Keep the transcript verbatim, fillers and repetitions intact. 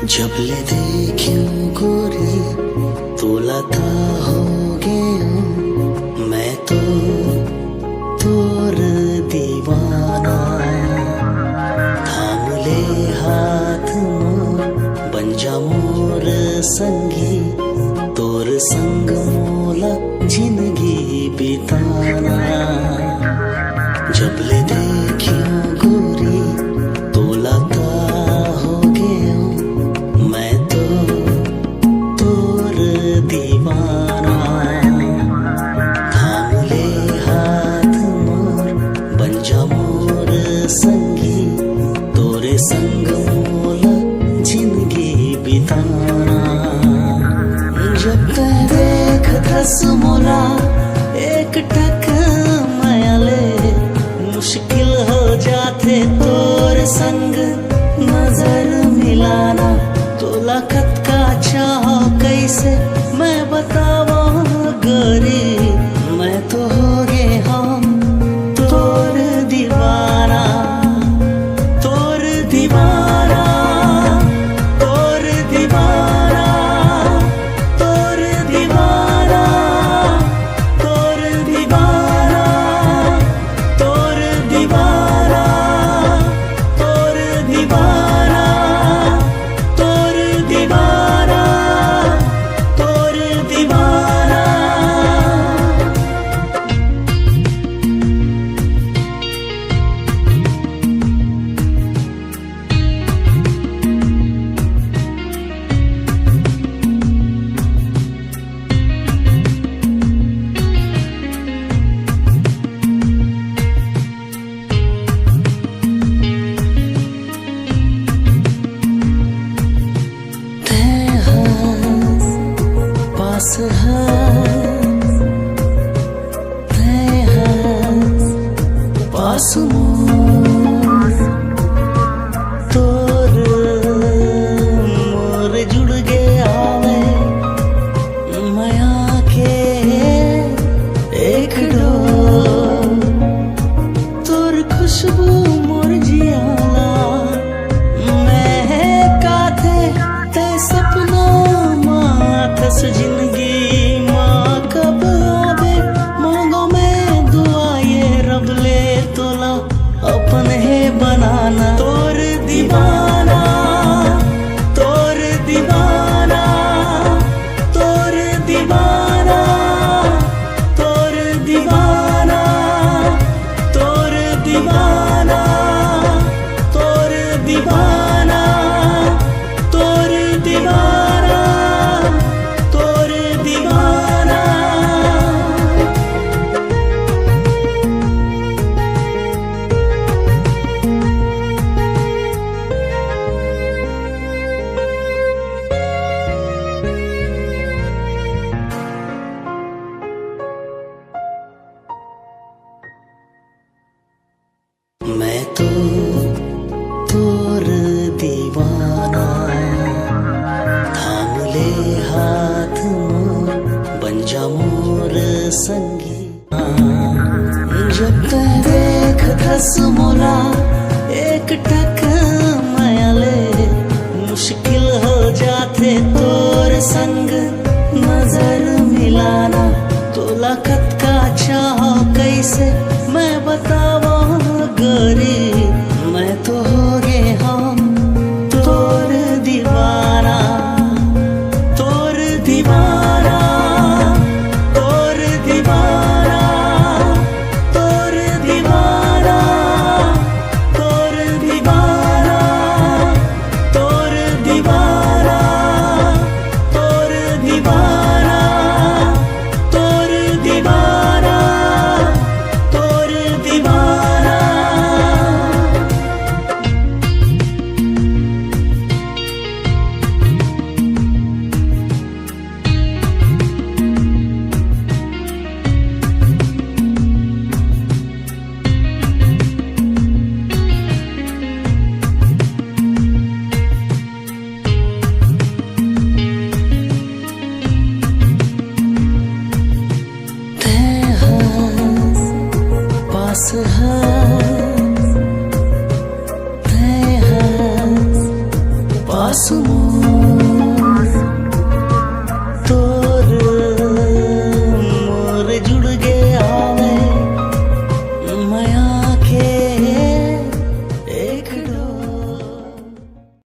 जब ले देखेंव गोरी, तोला त हो गेंव मैं तो तोर दीवाना। थाम ले हाथ मोर, बन जा मोर संगी, तोर संग मोला जिंदगी बिताना। जब ले देखेंव गोरी, तोला त हो गेंव मैं तो तोर दीवाना। थाम ले हाथ मोर, बन जा मोर संगी, तोरे संग मोला जिंदगी बिताना। जब तैं देखथस मोला एक टक मया ले, मुश्किल हो जाथे तोर संग नजर मिलाना। तोला कतका चाहंव कइसे मैं बतावंव गोरी, मैं तो हो गे हंव तोर दीवाना, तोर दीवाना, तोर दीवाना, तोर दीवाना, तोर दीवाना, तोर दीवाना, तोर दीवाना, तोर दीवाना, तोर दीवाना। तैं हस पास हस, तैं हस पास मोर, तोर मोर जुड़ गे हावय मया के एक डोर। तोर खुशबू मोर जिया ला महकाथे, तैं सपना म आथस जिंदगी म कब आबे। मांगंव मैं दुआ ये रब ले, तोला अपन हे बनाना। तोर दीवाना, तोर दीवाना, तोर दीवाना, तोर दीवाना, तोर दीवाना, तोर दीवाना, तोर दीवाना, तोर दीवाना। मैं तो तोर दीवाना, थाम ले हाथ मोर, बन जा मोर संगी। जब तैं देखथस मोला एक टक मया ले, मुश्किल हो जाथे तोर संग नजर मिलाना। तोला कतका चाहंव कइसे मैं बतावंव गोरी, मैं तो हो गे हंव तोर दीवाना, तोर दीवाना, तोर दीवाना, तोर दीवाना, तोर दीवाना, तोर दीवाना, तोर दीवाना, तोर दीवाना, तोर दीवाना। तैं हस पास हस, तैं हस पास